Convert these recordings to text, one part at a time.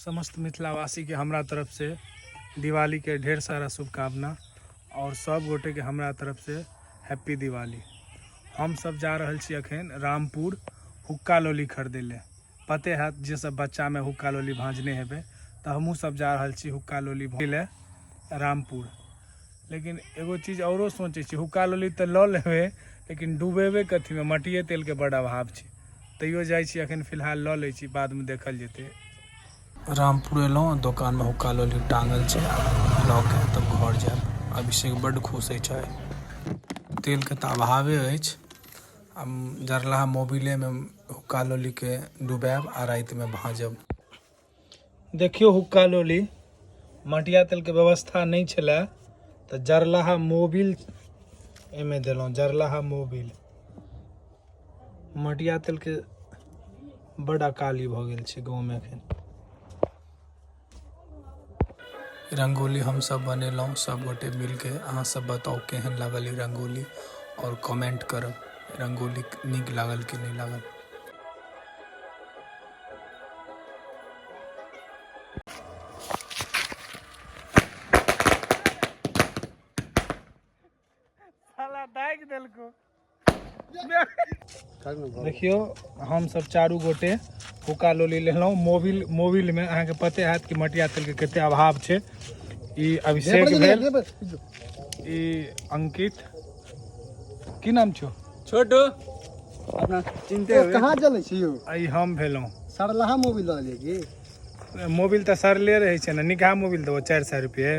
समस्त मिथिलावासीके हमरा तरफसँ दिवालीके ढेर सारा शुभकामना आओर सब गोटेके हमरा तरफसँ हैप्पी दिवाली। हमसब जा रहल छी अखन रामपुर हुक्का लोली खरीदै लए। पते हैत जे सब बच्चामे हुक्का लोली भाँजने हेबै, तऽ हमहूँ सब जा रहल छी हुक्का लोली भाँजै लए रामपुर। लेकिन एगो चीज औरो सोचै छी, हुक्का लोली तऽ लऽ लेबै लेकिन डुबेबै कथीमे, मटिये तेलके बड्ड अभाव छै। तैयो जाइ छी अखन फिलहाल लऽ लै छी, बादमे देखल जेतै। रामपुर एलहुँ, दोकानमे हुक्का लोली टाँगल छै, आब लऽ के तब घर जायब। अभिषेक बड्ड खुश अछि आइ। तेलके तऽ अभावे अछि, आब जरलाहा मोबिलेमे हुक्का लोलीके डुबायब आ रातिमे भाँजब। देखियौ हुक्का लोली, मटिया तेलके व्यवस्था नहि छलै तऽ जरलाहा मोबिल एहिमे देलहुँ, जरलाहा मोबिल। मटिया तेलके बड्ड अकाली भऽ गेल छै गाँवमे एखन। रंगोली हमसब बनेलहुँ सब गोटे मिलके। अहाँ सब बताउ केहन लागल ई रंगोली आओर कमेंट करब रंगोली नीक लागल कि नहि लागल। साला दागि देलको। देखियौ हम सब चारू गोटे हुक्का लोली लेलहुँ मोबिल। मोबिलमे अहाँके पते हैत कि मटिया तेलके कते अभाव छै। ई अभिषेक भेल, ई अंकित, की नाम छौ? छोटू। अपना चिन्हते होबै। कहाँ चलै छी यौ? आ ई हम भेलहुँ। सरलाहा मोबिल लऽ लेलियै की? मोबिल तऽ सरले रहै छै ने, निकहा मोबिल देबो 400 रुपये।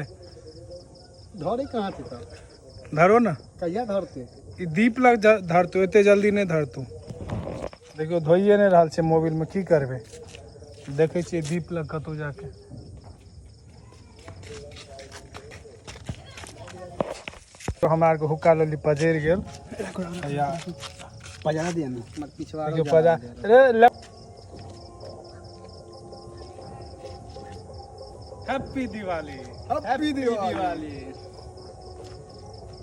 धरे कहाँ छै तब? धरो ने। कहिया धरते? ई दीप लग धरतौ, एते जल्दी नहि धरतौ। देखियौ धोइए नहि रहल छै मोबिलमे, की करबै? देखै छियै दीप लग कतौ जाके। तो हमरा आरके हुक्का लोली पजरि गेल। या पजा दिया ने मत पिछवा। देखियौ पजा रे ले। Happy Diwali. Happy Diwali.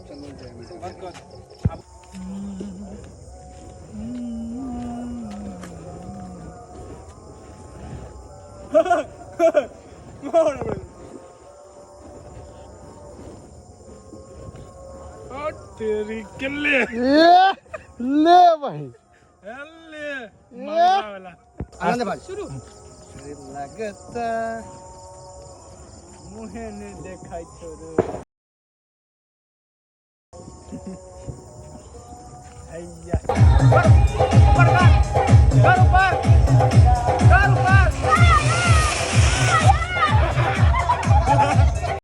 चलो जय। तेरी किल्ले ले भाई ले मंगला वाला। आनंद भाई शुरू लगता मुहे ने देखाई छोरो।